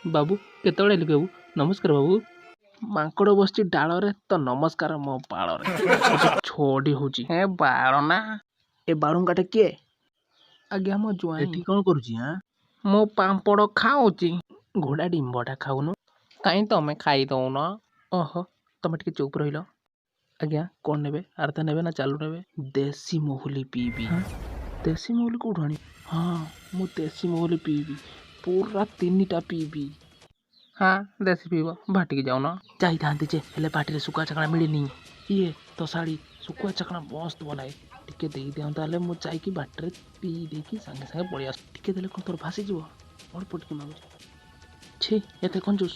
ବାବୁ, କେତେବେଳେ ଆଇଲେ ବାବୁ? ନମସ୍କାର ବାବୁ। ମାଙ୍କଡ଼ ବସିଛି ଡାଳରେ ତ ନମସ୍କାର ମୋ ବାଳରେ। ଗୋଟେ ଛଅଟି ହଉଛି ହେ ବାଳ ନା। ଏ ବାଳୁଙ୍ଗାଟା କିଏ ଆଜ୍ଞା? ମୋ ଜ୍ୱାଇଁ। ଏଠି କ'ଣ କରୁଛି ଆଁ? ମୁଁ ପାମ୍ପଡ଼ ଖାଉଛି। ଘୋଡ଼ା ଡିମ୍ବଟା ଖାଉନୁ। କାଇଁ, ତମେ ଖାଇ ଦଉନ? ଓହୋ, ତମେ ଟିକେ ଚୁପ୍ ରହିଲ। ଆଜ୍ଞା, କ'ଣ ନେବେ? ଆର୍ଦା ନେବେ ନା ଚାଲୁ ନେବେ? ଦେଶୀ ମହୁଲି ପିଇବି। ଦେଶୀ ମହୁଲି କେଉଁଠୁ ଆଣିବି? ହଁ, ମୁଁ ଦେଶୀ ମହୁଲି ପିଇବି, ପୁରା ତିନିଟା ପିଇବି। ହଁ, ଦେଶୀ ପିଇବ, ଭାଟିକି ଯାଉନ। ଯାଇଥାନ୍ତି ଯେ, ହେଲେ ପାଟିରେ ଶୁଖୁଆ ଚକଣା ମିଳିନି। ଇଏ ତ ଶାଢ଼ୀ ଶୁଖୁଆ ଚକଣା ମସ୍ତ ବନାଏ। ଟିକେ ଦେଇ ଦିଅନ୍ତା ହେଲେ ମୁଁ ଯାଇକି ବାଟରେ ପିଇ ଦେଇକି ସାଙ୍ଗେ ସାଙ୍ଗେ ପଳେଇ ଆସୁ। ଟିକେ ଦେଲେ କ'ଣ ତୋର ଭାସିଯିବ? ଅଳ୍ପ ଟିକେ ମାଗୁଛି। ଛି, ଏତେ କଞ୍ଜୁସ।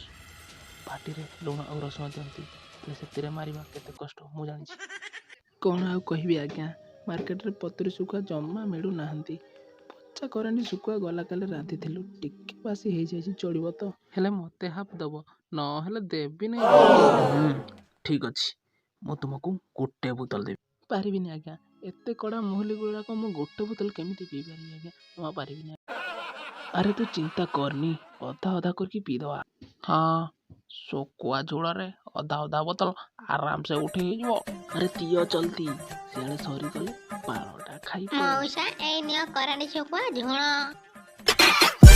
ପାଟିରେ ଲୁଣ ଆଉ ରସୁଣ ଦିଅନ୍ତି, ହେଲେ ସେଥିରେ ମାରିବା କେତେ କଷ୍ଟ ମୁଁ ଜାଣିଛି। କ'ଣ ଆଉ କହିବି ଆଜ୍ଞା, ମାର୍କେଟରେ ପତୁରି ଶୁଖୁଆ ଜମା ମିଳୁନାହାନ୍ତି। ପଚା କରାଣ୍ଡି ଶୁଖୁଆ ଗଲା କାଲି ରାନ୍ଧିଥିଲୁ, ଟିକେ ବାସି ହେଇଯାଇଛି। ଚଳିବ ତ? ହେଲେ ମୋତେ ହାଫ୍ ଦବ, ନହେଲେ ଦେବି ନାହିଁ। ଠିକ୍ ଅଛି, ମୁଁ ତୁମକୁ ଗୋଟେ ବୋତଲ ଦେବି। ପାରିବିନି ଆଜ୍ଞା, ଏତେ କଡ଼ା ମହୁଲି ଗୁଡ଼ାକ ମୁଁ ଗୋଟେ ବୋତଲ କେମିତି ପିଇପାରିବି ଆଜ୍ଞା? ମୁଁ ପାରିବିନି। ଆରେ ତୁ ଚିନ୍ତା କରନି, ଅଧା ଅଧା କରିକି ପିଇଦେବା। ହଁ, ଶୁଖୁଆ ଝୋଳରେ ଅଧା ଅଧା ବୋତଲ ଆରାମସେ ଉଠେଇ ହେଇଯିବ। ଆରେ ଦିଅ ଜଲ୍ଦି, ସିଆଡ଼େ ସରିଗଲେ ବାଳଟା ଖାଇ ପଳେଇ। ମଉସା, ଏଇ ନିଅ କରାଣ୍ଡି ଶୁଖୁଆ ଝୋଳ।